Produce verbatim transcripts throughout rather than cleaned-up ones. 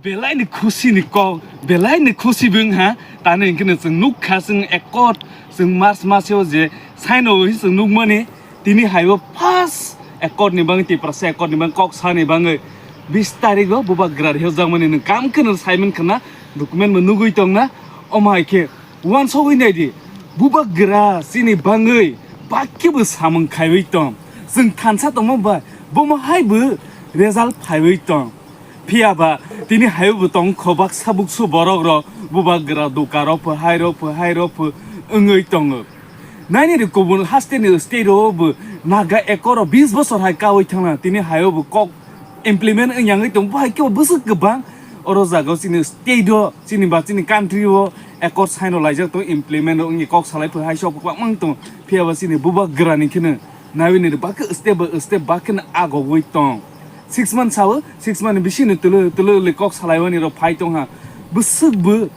Belai ni khusi ni kok, belai ni khusi bwng ha, tani hwnkhe no chwng nukha chwng accord, chwng March maseo je saino hwnwi chwng nukmani, tini haibo first accord ni bangwi Tiprasa accord ni bangwi kok sani bangwi bis tarikh o bubagra rihorjakmani nwng kam khe no saiman khna document bo nugwi tongna, omo hai khe Uansogwi naidi, bubagra chini bangwi bakibo samung khaiwi tong. Chwng thansa tongma bai bomo haibo result phaiwi tong. Phiya ba tini hayobo tong kho baksa buksu borok rok bubagra duka rok pho hai rok pho hai rok pho wngwi tongo. Naini ri kubun haste ni state rok bo naga ekoro bis bosor hai kawi thangna tini hayobo kok implement wng yangwi tong bo hai khe bwswk kwbang oro jaga o chini state o chini ba chini country o accord sign rok laijak tong implement rok wngya kok salai phai hai sok kwbangma wng tong phiya ba chini bubagra ni kheno nawi ni bak step by step bak kheno agogwi tong six month sao six month ni bising ni tulu tulu le kok salai wani rok phai tong ha bwswk bo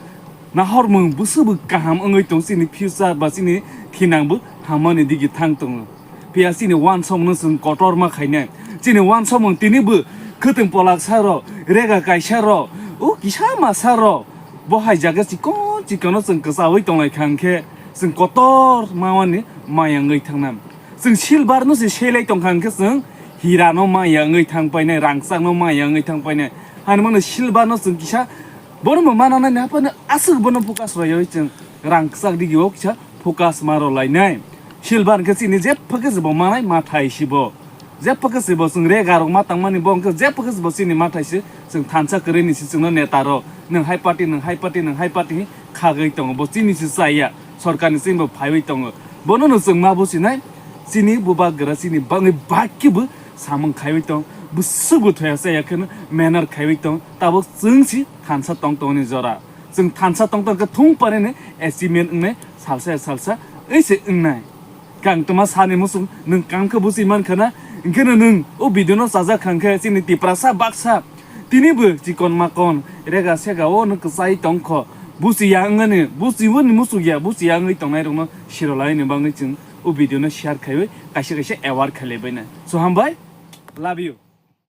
nahormung bwswk bo kaham wngwi tong chini future ba chini thinang bo hamani digi thang tongo. Phiya chini uansok no chwng kotorma khainai. Chini uansokmung tini bo khwtwng polak sa rok, rega kaisa rok, o kisa masa rok. Bo hai jaga chikon chikon no chwng kwchaui tonglai kha hwnkhe chwng kotor mawani maya wngwi thangnai. Chwng silver no se selai tongkha hwnkhe chwng hira no maya wngwi thang painai, rangchak no maya wngwi thang painai. Hani mano silver no chwng kisa bono bo mana nai haphano aswk bono focus rwui chwng rangchak digi o kisa focus ma rw lainai. Silver hwnkhe chini jepha khe se bo manai mathai sibo. Jepha khe se bo chwng rega rok ma tangmani bo hwnkhe jepha khe se bo chini mathai se chwng thansa kwrwi ni se chwngno neta rok nwng hai party nwng hai party nwng hai party kha gwi tongo bo chini se chaya sorkar ni chini bo phaiwi tongo bono no chwng ma businai chini bubagra chini bangwi bak khe bo samung khaiwi tong bwswk bo thoya chaya kheno manner khaiwi tong tabuk chwng si thansa tong tongni jora. Chwng thansa tong tong khe thung panini achievement wngnai salsa ya salsa wngse wngnai. Kang toma sani muchung nwng kam khe buchi man khana, hwnkhe no nwng o video no chajak kha hwnkhe chini Tiprasa baksa tini bo chikon makon rega sega o nwng kwchai tong kho. Buchi ya wngani, buchi bo ni muchuk ya, buchi ya wngwi tongnai rokno sirolai ni bagwi chwng o video no share khaiwi kaisa kaisa aware khailai bainai. So hambai, love you.